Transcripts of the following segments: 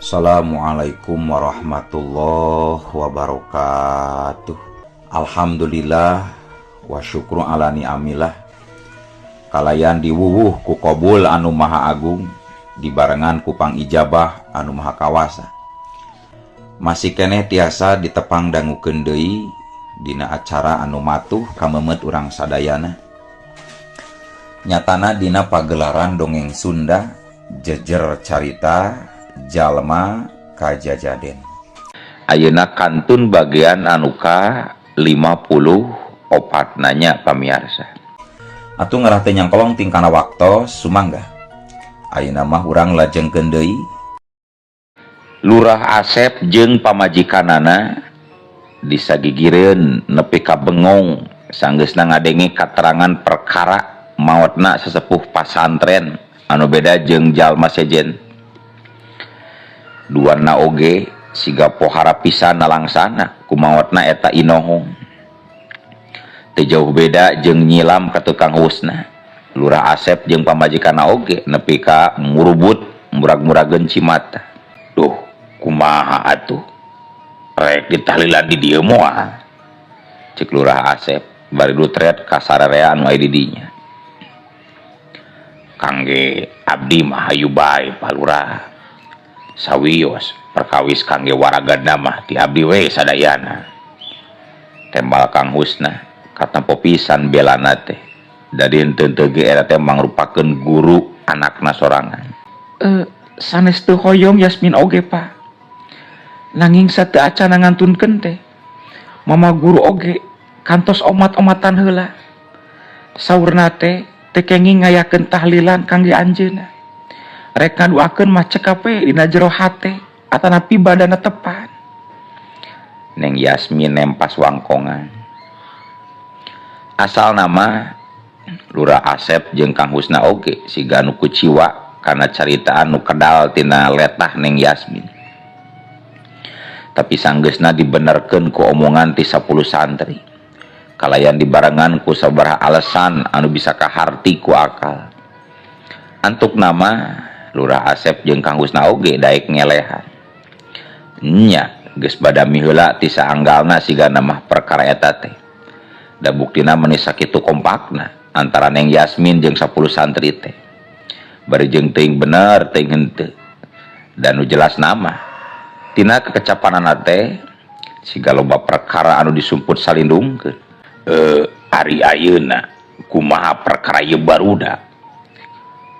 Assalamualaikum warahmatullahi wabarakatuh. Alhamdulillah wa syukru ala ni'amillah. Kalayan diwuwuh ku qabul anu maha agung, dibarengan ku pangijabah anu maha kawasa. Masih keneh tiasa ditepang dangukeun deui dina acara anu matuh kamemet urang sadayana. Nyatana dina pagelaran dongeng Sunda Jejer Carita Jalma Kajajaden. Ayeuna kantun bagian anu ka 54 nanya pamiarsa. Atuh ngarah teu nyangkolong tingkana waktos sumangga. Ayeuna mah urang lajengkeun deui. Lurah Asep jeung pamajikanana disagigireun nepi ka bengong sanggeusna ngadenge katerangan perkara maotna sesepuh pasantren anu beda jeung jalma sejen. Duana oge siga pohara pisan nalangsana ku maotna eta inohong. Teu jauh beda jeung nyilam ka tukang husna. Lurah Asep jeung pamajikanna oge nepi ka murubut murag-murageun cimata. Duh, kumaha atuh? Rek ditahlilan di dieu moal. Cek Lurah Asep bari dutret ka sararea anu aya di dinya. Kangge abdi mah hayu bae Pak Lurah. Sawios perkawis kangge waragadna mah ti abdi we sadayana. Tembal Kang Husna katempo pisan belana teh. Dari henteu ge eta teh mangrupakeun guru anakna sorangan. Sanes teu hoyong Yasmin oge Pak. Nanging sateu acan ngantunkeun teh. Mama guru oge kantos omat-omatan heula. Saurna teh teu kenging ngayakeun tahlilan kangge anjeunna. Rek ngaduakeun mah cekap we dina jero hate atanapi badana tepan. Neng Yasmin nempas wangkongan. Asal nama Lurah Asep jeung Kang Husna oge siga anu kuciwa kana caritaan nu kedal tina letah Neng Yasmin. Tapi sanggeusna dibenerkeun ku omongan ti 10 santri. Kalayan dibarengan ku sabaraha alasan anu bisa kaharti ku akal. Antuk nama Lurah Asep jeung Kang Husna oge daek ngelehan. Nya geus badami heula ti saanggalna sigana mah perkara eta teh. Da buktina meuni sakitu kompakna antara Neng Yasmin jeung 10 santri teh. Bari jeung teuing bener teuing henteu. Dan nu jelas nama tina kekecapanana teh siga loba perkara anu disumput salindungkeun. Ari ayeuna kumaha perkara ieu barudak?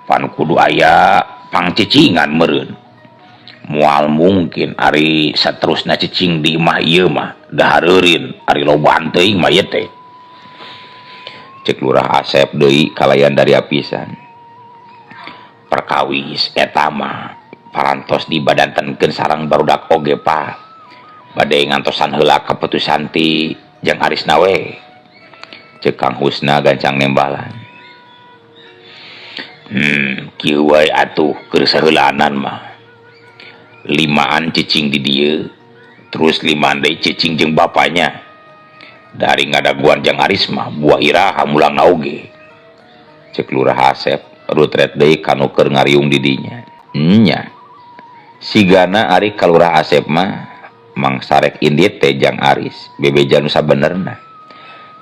Pan kudu aya pangcicingan meureun. Moal mungkin ari saterusna cicing di imah ieu mah dahareurin ari lobaan teuing mah ieu teh. Cek Lurah Asep deui kalayan dari apisan. Perkawis eta mah parantos dibadantenkeun sareng barudak oge Pak. Bade ngantosan heula kaputusan ti Jang Arisna we. Cek Kang Husna gancang nembalan. Kieu wae atuh keur saheulaanan mah. Limaan cicing di dieu, terus limaan deui cicing jeung bapanya. Dari ngadaguan Jang Aris mah buah iraha mulangna oge. Cek Lurah Asep rutret deui kanu keur ngariung di dinya. Nya. Sigana ari ka Lurah Asep mah mangsarek indit teh Jang Aris, bebeja nu sabenerna.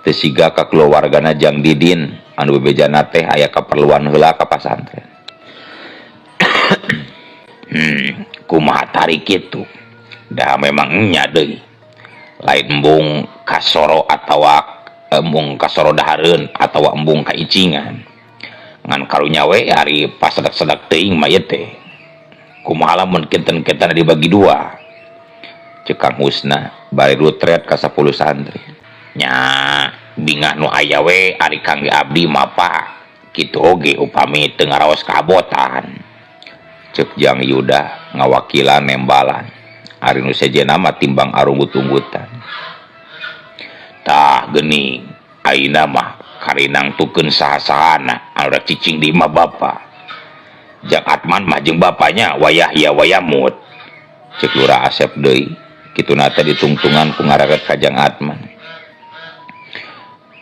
Teu siga ka kulawargana Jang Didin anu bebejana teh aya kaperluan heula ka pasantren. Kumaha tarik kitu? Da memang nya deui. Lain embung kasoro atawa embung kasoro dahareun atawa embung kaicingan. Ngan karunya we ari pasedak-sedak teuing mah ieu teh. Kumaha lamun kinten-kinten dibagi dua? Cek Kang Husna bari rutret ka 10 santri. Nya bingah nu aya we ari kangge abdi mah Pak. Kitu oge upami teu ngaraos kabotan. Cek Jang Yuda ngawakilan nembalan. Ari nu sejenna mah timbang arunggut-unggutan. Tah geuning ayeuna mah karinang tukeun saha-sahana anu rek cicing di imah bapa. Jang Atman mah jeung bapanya wayah ya wayamut. Cek Lurah Asep deui kituna teh ditungtungan ku ngararet ka Jang Atman.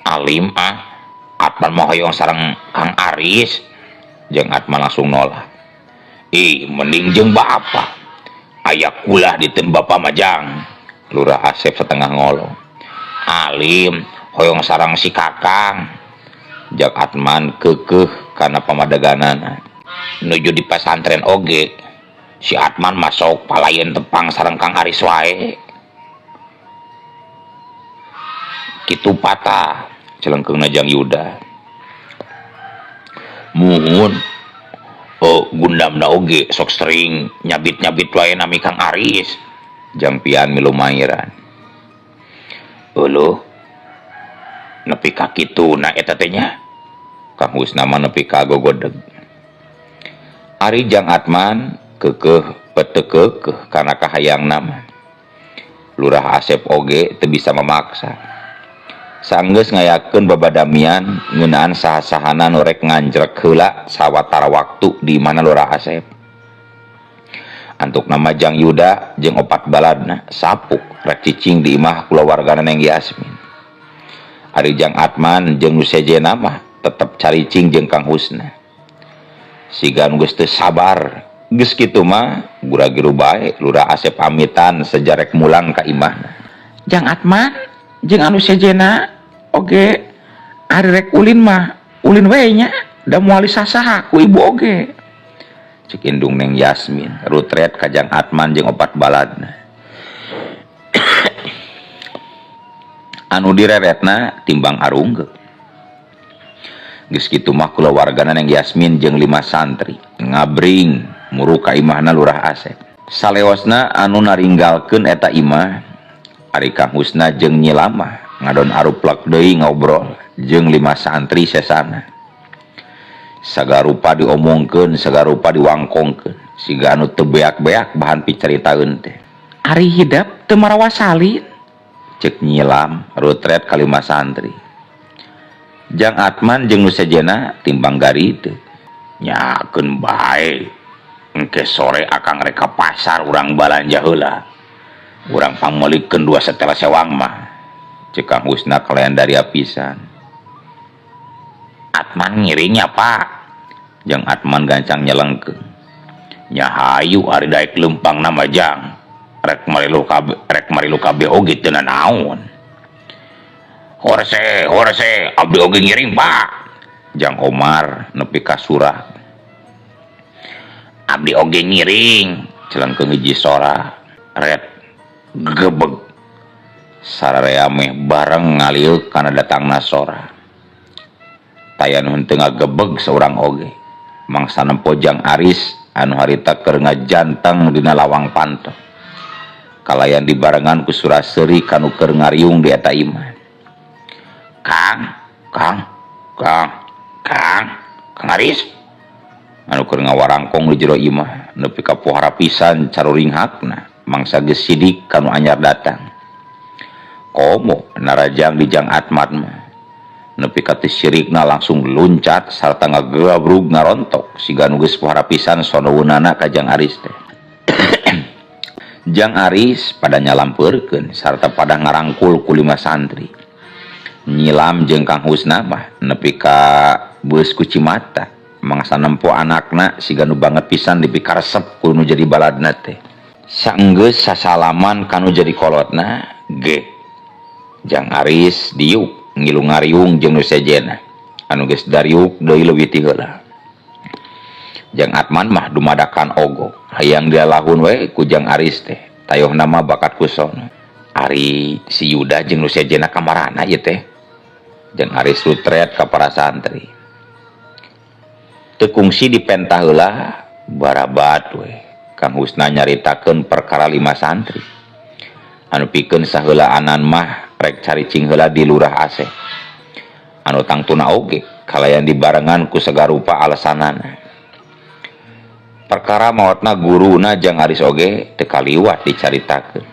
Alim ah Atman mah hoyong sareng Kang Aris. Jang Atman langsung nolak. Ih, mending jeung bapa. Aya kulah diteun bapa mah, Jang. Lurah Asep setengah ngolong. Alim, hoyong sareng si Kakang. Jang Atman keukeuh kana pamadeganana. Nuju di pasantren oge. Si Atman masuk palayen tepang sareng Kang Aris wae. Kitu patah celengkeungna Jang Yuda. Muhun. Oh, gundamna oge sok sering nyabit-nyabit wae nami Kang Aris. Jang Pian milu mairan. Euleuh. Nepi ka kituna eta teh nya. Kang Husna mah nepi ka gogodeg. Ari Jang Atman keukeuh petekeukeuh kana kahayangna mah. Lurah Asep oge teu bisa memaksa. Sanggeus ngayakeun babadamian ngeunaan saha-sahana nu rek nganjrek heula sawatara waktu di imahna Lurah Asep. Antukna mah Jang Yuda jeung opat baladna sapuk rek cicing di imah kulawargana Neng Yasmin. Ari Jang Atman jeung nu sejenna mah tetep caricing jeung Kang Husna. Siga nu geus teu sabar, geus kitu mah gura-giru bae Lurah Asep amitan sejarek mulang ka imahna. Jang Atman jeung anu sejenna oge ari rek ulin mah ulin we nya da moal sasaha ku ibu oge. Cek indung Neng Yasmin rutret ka Jang Atman jeung opat baladna. Anu direretna timbang arunggeuk. Geus kitu mah kulawargana Neng Yasmin jeung 5 santri ngabring muru ka imahna Lurah Asep. Saleosna anu naringgalkeun eta imah ari Kang Husna jeung Nyi Lamah ngadon aruplek deui ngobrol jeung 5 santri sesana. Sagarupa diomongkeun, sagarupa diwangkongkeun, siga anu teu beak-beak bahan picaritaeun teh. Ari hidep teu marawa salin, cek Nyi Lam rutret ka 5 santri. Jang Atman jeung nu sejenna timbang garite. Nyakeun bae. Engke sore akang rek ka pasar urang balanja heula. Urang pangmeulikeun 2 setel sewang mah. Cek Kang Husna kalayan daria pisan. Atman ngiringnya, Pak. Jang Atman gancang nyelengkeun. Nya hayu ari daek leumpang nama Jang. Rek marilu kabeh, rek marilu kabeh oge teu nanaon. Horse, horse, abdi oge ngiring, Pak. Jang Omar nepi ka surah. Abdi oge ngiring, celengkeung hiji sora. Ret gebeg. Sararea meh bareng ngaliuk kana datangna sora. Taya nu henteu ngagebeg saurang oge. Mangsa nempo Jang Aris anu harita keur ngajanteng dina lawang panto. Kalayan dibarengan ku sura-seuri kanu keur ngariung di eta imah. Kang, Kang, Kang, Kang, Kang Aris. Anu keur ngawarangkong di jero imah nepi ka pohara pisan caruringhakna mangsa geus sidik kanu anyar datang. Komo narajang di Jang Atman mah nepi ka teu sirikna langsung luncat sarta ngagebrug ngarontok siga nu geus pohara pisan sonoweunana ka Jang Aris teh. Jang Aris pada nyalampeurkeun sarta pada ngarangkul ku 5 santri. Nyilam jeung Kang Husna mah nepi ka beus ku cimata mangsa nempo anakna siga nu banget pisan dipikaresep ku nu jadi baladna teh. Saenggeus sasalaman kanu jadi kolotna ge Jang Aris diuk ngilu ngariung jeung nu sejenna anu geus dariuk deui leuwih ti heula. Jang Atman mah dumadakan ogo hayang dialahun we ku Jang Aris teh tayohna mah bakat kusona. Ari si Yuda jeung nu sejenna kamarana ieu teh. Jang Aris rutret ka para santri. Teu kungsi dipentah heula barabat we. Kang Husna nyaritakeun perkara 5 santri. Anu pikeun saheulaanan mah rek caricing heula di Lurah Asep. Anu tangtuna oge kalayan dibarengan ku sagarupa alasanana. Perkara maotna guruna Jang Aris oge teu kaliwat dicaritakeun.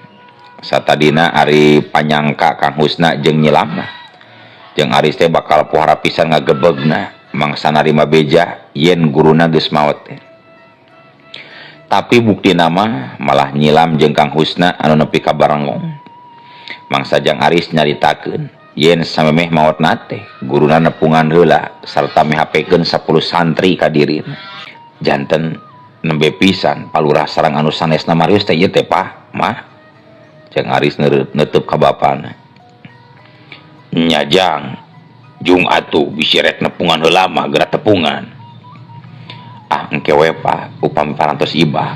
Satadina ari panyangka Kang Husna jeung Nyi Lamah. Jang Aris teh bakal pohara pisan ngagebegna mangsa narima beja yen guruna geus maot teh. Tapi buktina mah malah nyilam jeung Kang Husna anu nepi ka barengong. Mangsa Jang Aris nyaritakeun yen samemeh maotna teh guruna nepungan heula sarta mihapekeun 10 santri ka dirina. Janten Nembe pisan palurah sareng anu sanesna marios teh ieu teh Pah, Mah. Jang Aris neuteub ka bapana. Nya Jang, jung atuh bisi rek nepungan heula mah geura tepungan. Ah engke we Pah, upami parantos ibak.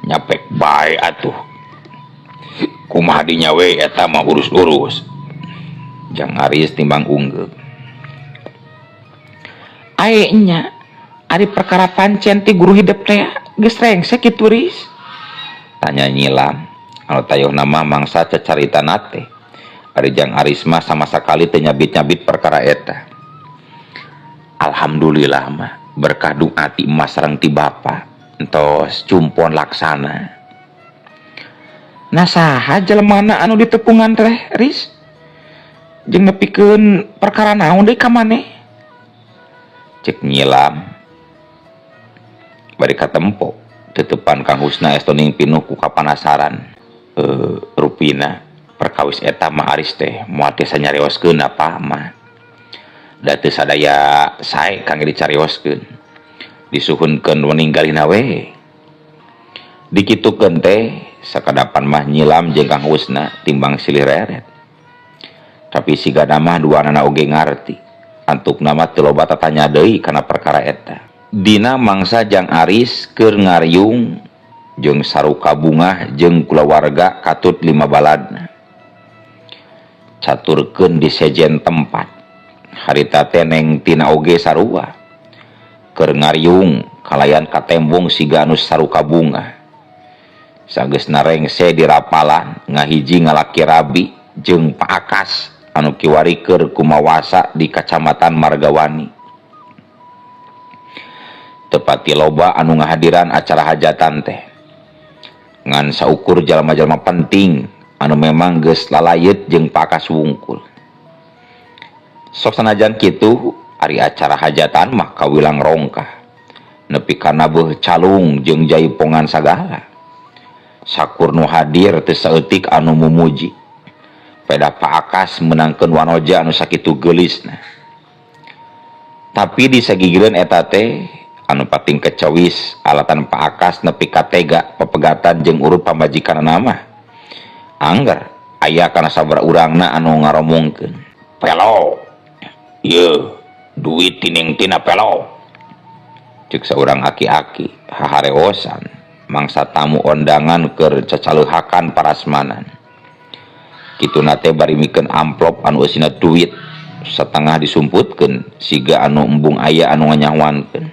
Nyapek bae atuh. Kumaha dinya we eta mah urus-urus. Jang Aris timbang unggeuk. Ae nya, ari perkara pancen ti guru hidep teh geus rengse kitu Ris. Tanya Nyilam, anu tayohna mah mangsa cacaritana teh. Ari Jang Aris mah sama sakali teu nyabit-nyabit perkara eta. Alhamdulillah mah berkah doa ti emas sareng ti bapa entos cumpon laksana. Nah saha jelemana anu ditepungan teh Ris? Jeung nepikeun perkara naon deui ka maneh? Cek Nyilam. Bari katempo tutupan Kang Husna estoning pinuh ku kapanasaran. Rupina perkawis eta mah Aris teh moal tiasa nyarioskeun apa mah. Da teu sadaya sae kangge dicarioskeun. Disuhunkeun weninggalina we. Dikitukeun teh sakadapan mah Nyilam jeung Kang Husna timbang silih reret. Tapi sigana mah duanana oge ngarti. Antukna mah teu loba tatanya deui kana perkara eta. Dina mangsa Jang Aris keur ngariung jeung saruka bungah jeung kulawarga katut lima baladna. Caturkeun di sejen tempat. Harita teh Neng Tina oge sarua. Keur ngariung kalayan katembong siga anu saruka bungah. Sageusna rengse dirapalan ngahiji ngalaki rabi jeung Pak Akas anu kiwari keur kumawasa di Kacamatan Margawani. Tepati loba anu ngahadiran acara hajatan teh. Ngan saukur jalma-jalma penting anu memang geus lalayeut jeung Pak Akas wungkul. Sok sanajan kitu ari acara hajatan mah kawilang rongkah. Nepi kana beuh calung jeung jaipongan sagala. Sakur nu hadir teu saeutik anu mumuji. Peda Pak Akas meunangkeun wanoja anu sakitu geulisna. Tapi di sagigireun eta teh anu pating kecewis alatan Pak Akas nepi ka tega pepegatan jeung urut pamajikanna mah. Angger aya kana sabaraha urangna anu ngaromongkeun. Pelo. Yeuh, duit ti Neng Tina pelo. Ceuk saurang aki-aki hahareosan mangsa tamu ondangan keur cacaleuhakan parasmanan. Kituna teh bari mikeun amplop anu eusina duit satengah disumputkeun siga anu embung aya anu nganyawankeun.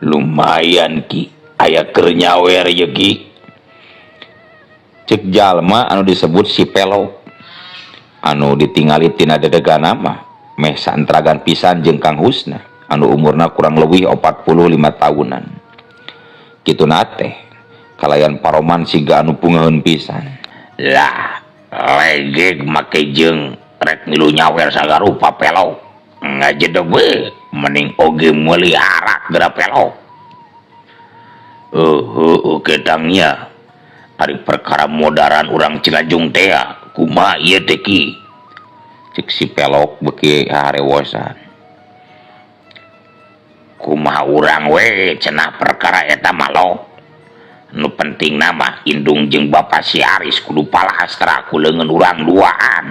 Lumayan Ki, aya keur nyawer ye Ki. Ceuk jalma anu disebut si Pelo. Anu ditingali tina dedegana mah meh saentragan pisan jeung Kang Husna anu umurna kurang leuwih 45 tahunan. Kituna teh kalayan paroman siga anu pungaheun pisan. Lah, legeg make jeung rek milu nyawer sagarupa Pelo. Ngajedeg we, mending oge meuli arak geura Pelo. Heuh, ketangnya. Ari perkara modaran urang Cilajung teh kumaha ieu teh Ki? Cek si Pelok beuki harewosan. Kumaha urang we cenah perkara eta mah lo. Nu penting nama indung jeung bapa si Aris kudu palastra ku leungeun urang duaan.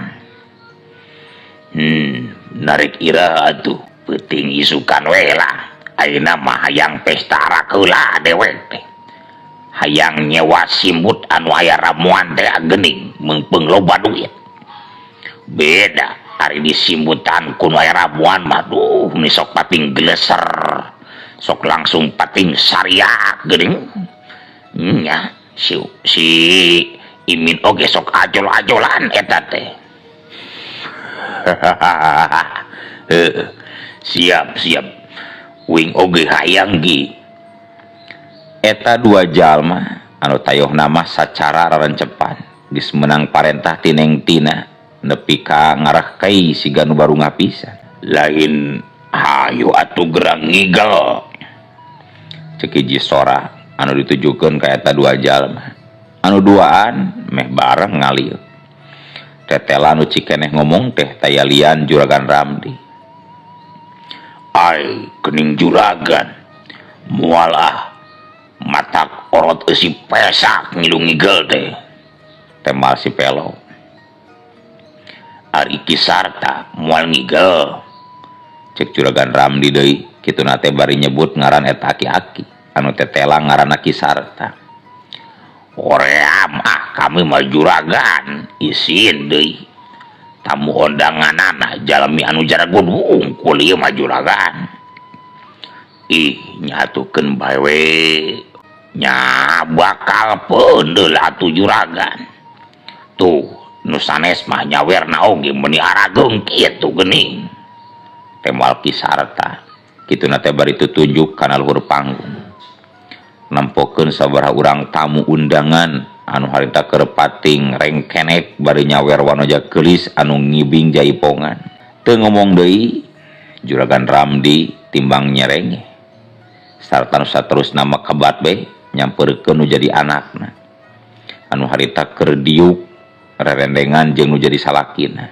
Narik ira atuh peuting isukan we lah. Ayeuna mah hayang pesta arak heula dewek teh. Hayang nyewa simbut anu aya ramuan teh geuning meungpeung loba duit. Beda ari disimbutan ku nu aya ramuan mah duh ni sok pating geleser. Sok langsung pating sariak geuning. Nya si Imin oge sok ajol-ajolan eta teh. Siap siap. Wing oge hayang gi. Eta dua jalma anu tayohna mah sacara rarencepan geus meunang parentah ti Neng Tina nepi ka ngarah kai siga nu barungah pisan. Lain hayu atuh gerang ngigel. Ceuk hiji sora anu ditujukeun ka eta dua jalma. Anu duaan meh bareng ngalieu. Tetela anu cikeneh ngomong teh tayalian Juragan Ramdi. Ai geuning juragan moal ah matak orot eusi pesak ngilu ngigel teh tembal si Pelo. Ari Ki Sarta moal ngigel cek Juragan Ramdi deui kituna teh bari nyebut ngaran eta aki-aki anu tetelang ngaranna Ki Sarta. Hoream ah kami mah juragan isin deui tamu undanganana jalmi anu jaragun wungkul ieu mah juragan. Ih nyatukeun bae we nya bakal peundeul atuh juragan. Tuh nu sanes mah nyawerna oge meuni arageung kitu geuning. Tembal Ki Sarta kituna teh bari tutunjuk kana luhur panggung. Nempokeun sabaraha urang tamu undangan anu harita keur pating rengkenek bari nyawer wanoja geulis anu ngibing jaipongan. Teu ngomong deui Juragan Ramdi timbang nyerenge. Sarta nu saterusna mah kebat be nyamperkeun nu jadi anakna. Anu harita keur diuk rerendengan jeung nu jadi salakina.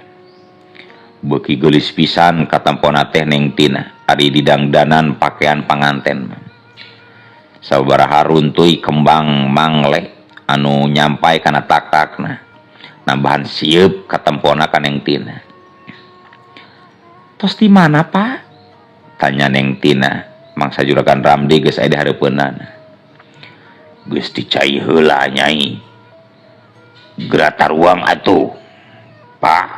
Beuki geulis pisan katampona teh Neng Tina ari didangdanan pakaian panganten mah. Sabaraha runtuy kembang mangle anu nyampai kana taktakna nambahan sieup katempona ka Neng Tina. Tos di mana, Pak? Tanya Neng Tina mangsa Juragan Ramdi geus aya di hareupeunana. Geus dicai heula nyai. Geura taruang atuh, Pak.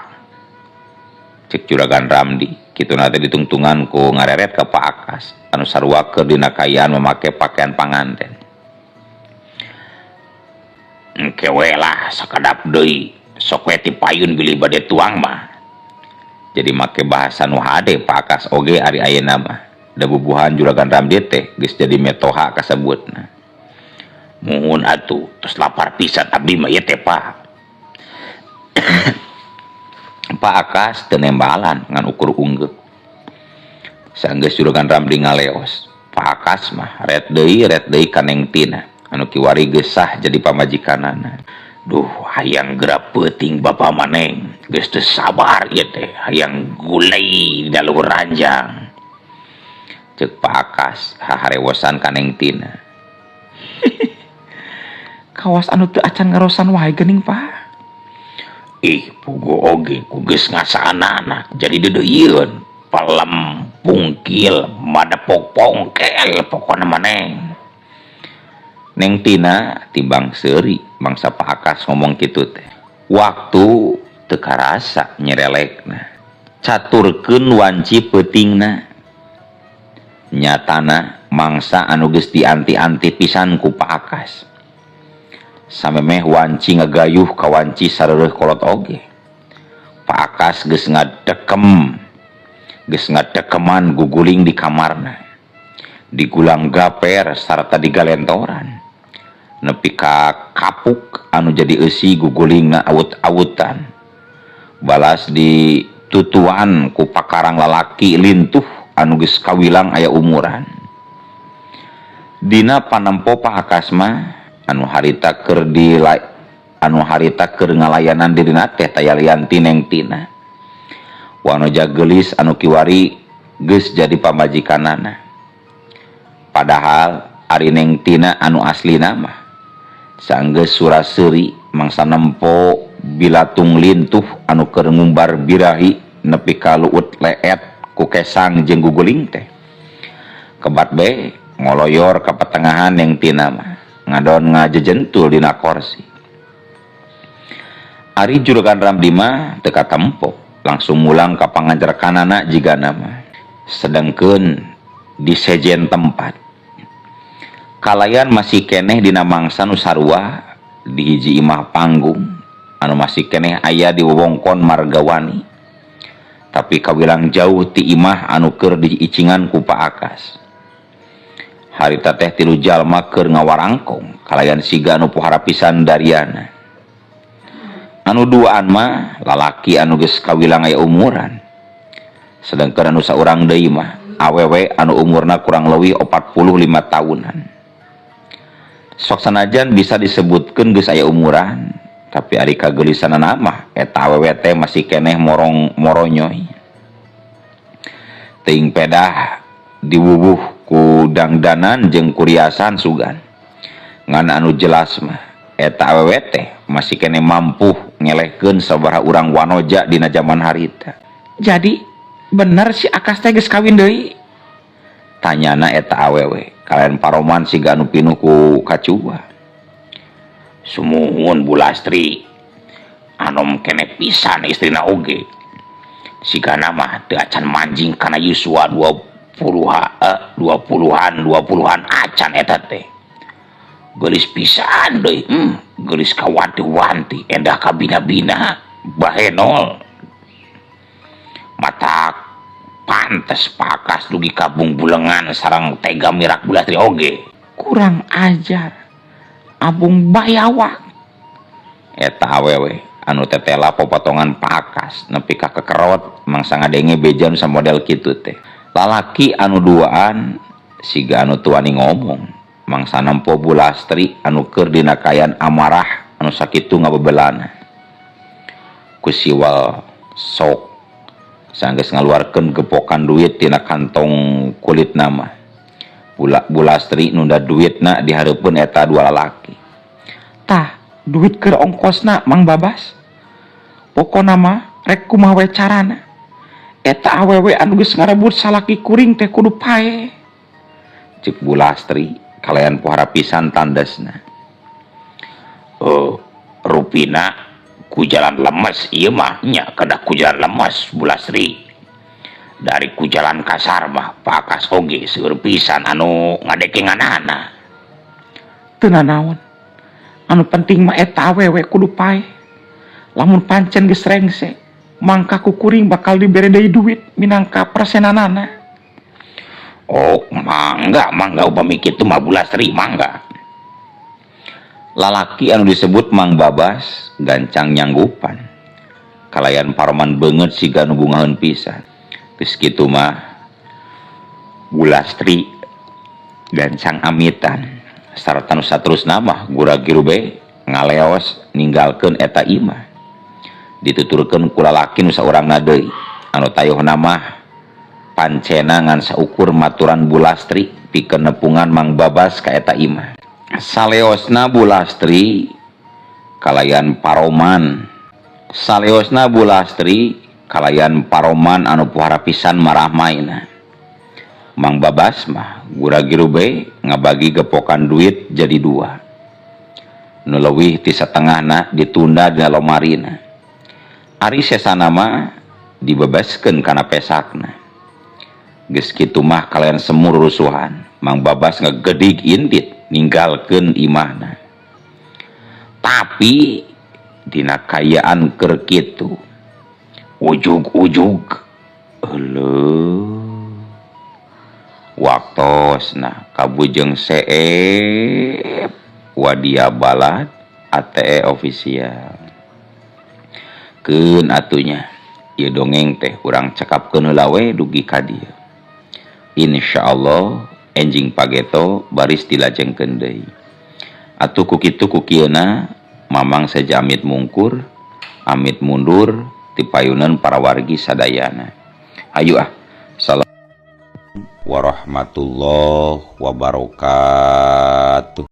Cek Juragan Ramdi kituna teh ditungtungan ku ngareret ka Pak Akas anu sarua keur dina kaayaan mamake pakaian panganten. Engke we lah sakedap deui sok we ti payun bilih bade tuang mah. Jadi make bahasa nu hade Pak Akas oge ari ayeuna mah. Da bubuhan Juragan Ramdi teh geus jadi metoha kasebutna. Muhun atuh tos lapar pisan abdi mah ieu teh Pak. Pak Akas teu nembalan ngan ukur unggeuh. Sanggeus Juragan Ramdi ngaleos, Pak Akas mah ret deui ka Neng Tina anu kiwari geus sah jadi pamajikanana. Duh hayang geura peuting bapa maneng geus teu sabar ieu teh hayang gulai di luhur ranjang. Ceuk Pak Akas haharewosan ka Neng Tina. Kawas anu teu acan ngarosan wae geuning Pak. Ih puguh oge ku geus ngasaanana jadi deudeuieun pelem pungkil madepok pongkel pokona maneng. Neng Tina timbang seuri mangsa Pak Akas ngomong kitu teh. Waktu teu karasa nyerelekna. Caturkeun wanci peutingna. Nyatana mangsa anu geus dianti-anti pisan ku Pak Akas. Samemeh wanci ngagayuh ka wanci sareureun kolot oge. Pak Akas geus ngadekem. Geus ngadekeman guguling di kamarna. Digulang gaper sarta digalentoran. Nepi ka kapuk anu jadi eusi gugulingna awut-awutan. Balas ditutuan ku pakarang lalaki lintuh anu geus kawilang aya umuran. Dina panempo Pak Akas mah anu harita keur di anu harita keur ngalayanan dirina teh taya lian ti Neng Tina. Wanoja geulis anu kiwari geus jadi pamajikanana. Padahal ari Neng Tina anu aslina mah sanggeus sura-seuri mangsa nempo bilatung lintuh anu keur ngumbar birahi nepi ka luut leet ku kesang jeung guguling teh. Kebat be ngoloyor ka petengahan Neng Tina mah ngadon ngajejentul dina korsi. Ari Juragan Ramdi mah teu katempo langsung mulang ka pangancerkanana jigana mah. Sedengkeun di sejen tempat kalayan masih keneh dina mangsa nu sarua di hiji imah panggung anu masih keneh aya di wewengkon Margawani. Tapi kawilang jauh ti imah anu keur diicingan ku Pak Akas. Harita teh tilu jalma keur ngawarangkong kalayan siga anu pohara pisan dariana. Anu duaan mah lalaki anu geus kawilang aya umuran. Sedangkan anu saurang deui mah awewe anu umurna kurang leuwih 45 tahunan. Sok sanajan bisa disebutkeun geus aya umuran, tapi ari kageulisanana mah eta awewe teh masih keneh morong moronyoy. Teuing pedah diwuwuh ku dangdanan jeung kuriasan sugan. Ngan anu jelas mah eta awewe teh masih keneh mampu ngelehkeun sabaraha urang wanoja dina jaman harita. Jadi bener si Akas teh geus kawin deui? Tanyana eta awewe kalayan paroman siga anu pinuh ku kacua. Sumuhun, Bu Lastri, anom keneh pisan istrina oge. Sigana mah teu acan manjing kana yuswa 20 20-an 20-an acan eta teh. Geulis pisan deui, geulis kawanti-wanti, endah kabina-bina, bahenol. Matak pantes Pak Akas dugi ka bungbulengan sareng tega mirak Bu Lastri oge. Kurang ajar. Abung bayawak. Eta awewe anu tetela popotongan Pak Akas nepi ka kekerot mangsa ngadenge beja nu samodel kitu teh. Lalaki anu duaan siga anu teu wani ngomong mangsa nempo Bu Lastri anu keur dina kaayaan amarah anu sakitu ngabebelana. Ku siwal sok sanggeus ngaluarkeun gepokan duit tina kantong kulitna mah. Bu Lastri nunda duitna di hareupeun eta dua lalaki. Tah, duit keur ongkosna, Mang Babas. Pokona mah rek kumaha we carana. Eta awewe anu geus ngarebut salaki kuring teh kudu paeh. Cek Bu Lastri kalayan pohara pisan tandesna. Oh, rupina ku jalan lemes ieu mah nya, kedah ku jalan lemes, Bu Lastri. Dari ku jalan kasar mah Pak Akas oge seueur pisan anu ngadekenganana. Teu nanaon. Anu penting mah eta awewe kudu paeh. Lamun pancen geus rengse, mangka ku kuring bakal dibere deui duit minangka persenanana. Oh, mangga, mangga upami kitu mah, Bu Lastri, mangga. Lalaki anu disebut Mang Babas gancang nyanggupan. Kalayan paroman beungeut siga nu bungaheun pisan. Geus kitu mah Bu Lastri gancang amitan. Sarta nu saterusna mah gura-giru be ngaleos ninggalkeun eta imah. Dituturkeun ku lalaki nu saurangna deui anu tayohna mah pancena ngan saukur maturan Bu Lastri pikeun nepungan Mang Babas ka eta imah. Saleosna Bu Lastri kalayan paroman. Saleosna Bu Lastri kalayan paroman anu pohara pisan marahmaina. Mang Babas mah gura-giru be ngabagi gepokan duit jadi dua. Nu leuwih ti satengahna ditunda dina lomarina. Ari sesana mah dibebaskeun kana pesakna. Geus kitu mah kalayan semur rusuhan, Mang Babas ngegedig indit ninggalkeun imahna. Tapi dina kaayaan keur kitu ujug-ujug euleuh waktosna kabujeng seep wadia balad ATE official. Keun atunya ieu dongeng teh urang cekapkeun heula we dugi ka dieu. Insyaallah enjing pageto baris dilajengkeun deui. Atuh ku kitu ku kieuna Mamang seja amit mungkur, amit mundur ti payunan para wargi sadayana. Hayu ah. Salam warahmatullahi wabarakatuh.